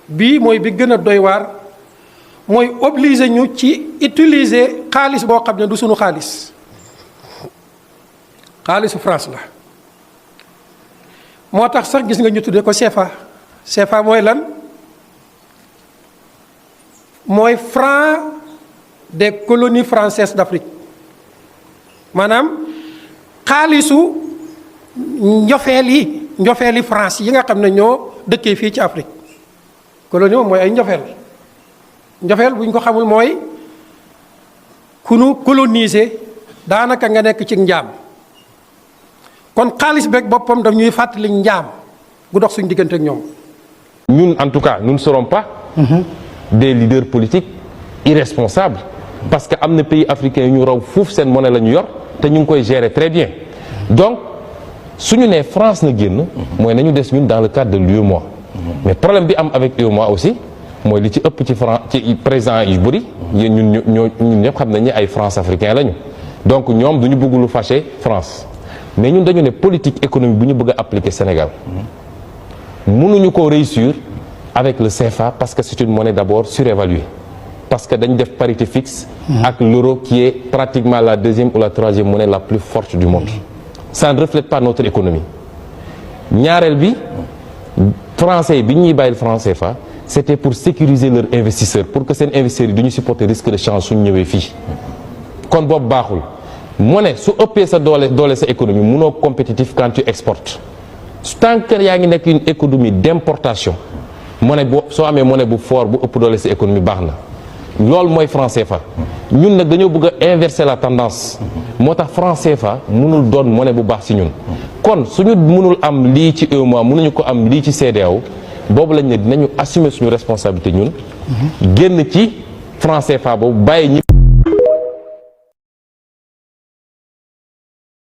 bii mooy bi gën a doy waar mooy obligé ñu ci utiliser xaalis boo xam ne du sunu xaalis xaalisu France la moo tax sax gis nga ñu tuddee ko CFA CFA mooy lan mooy franc des colonies françaises d'Afrique maanaam xaalisu njofeeli France yi nga xam ne ñoo dëkkee fii ci Afrique colonie moom mooy ay njofeel bu ñu ko xamul mooy ku nu coloniser daanaka nga nekk ci njaam kon xaalis beeg boppam daf ñuy fàttali njaam gu dox suñu diggante ak ñoom. ñun en tout cas nous ne serons pas des leaders politiques irresponsables parce que am na pays africains yu ñu raw fuuf seen monnaie la ñu yor te ñu ngi koy gérer très bien donc suñu nee France na génn mooy nañu des ñun dans le cadre de l'UEMOA mais problème bi am avec UEMOA aussi mooy li ci ëpp ci président yu bëri ñun ñëpp xam nañ ne ay France africain lañu donc ñoom du ñu bëgg lu fâché France mais ñun dañu ne politique économique bu ñu bëgg a appliquer Sénégal mënuñu ko réussir avec le CFA parce que c'est une monnaie d'abord surévaluée parce que dañu def parité fixe ak l'euro qui est pratiquement la deuxième ou la troisième monnaie la plus forte du monde ça ne reflète pas notre économie ñaareel bi français bi ñuy bàyyil franc CFA c'était pour sécuriser leurs investisseurs pour que seen investisseurs yi du ñu supporter risque de change suñu ñëwee fii kon boobu baaxul monnaie su ëppee sa doole sa économie mënoo compétitif quand tu exportes tant que yaa ngi nekk une économie d'importation monnaie boo soo amee monnaie bu fort bu ëpp doole sa économie baax na loolu mooy franc CFA ñun nag dañoo bëgg a inverser la tendance moo tax franc CFA mënul doon monnaie bu baax ci ñun kon suñu mënul am lii ci UEMOA mënuñu ko am lii ci CEDEAO boobu lañ ne dinañu assumer suñu responsabilité ñun génn ci franc CFA boobu bàyyi ñi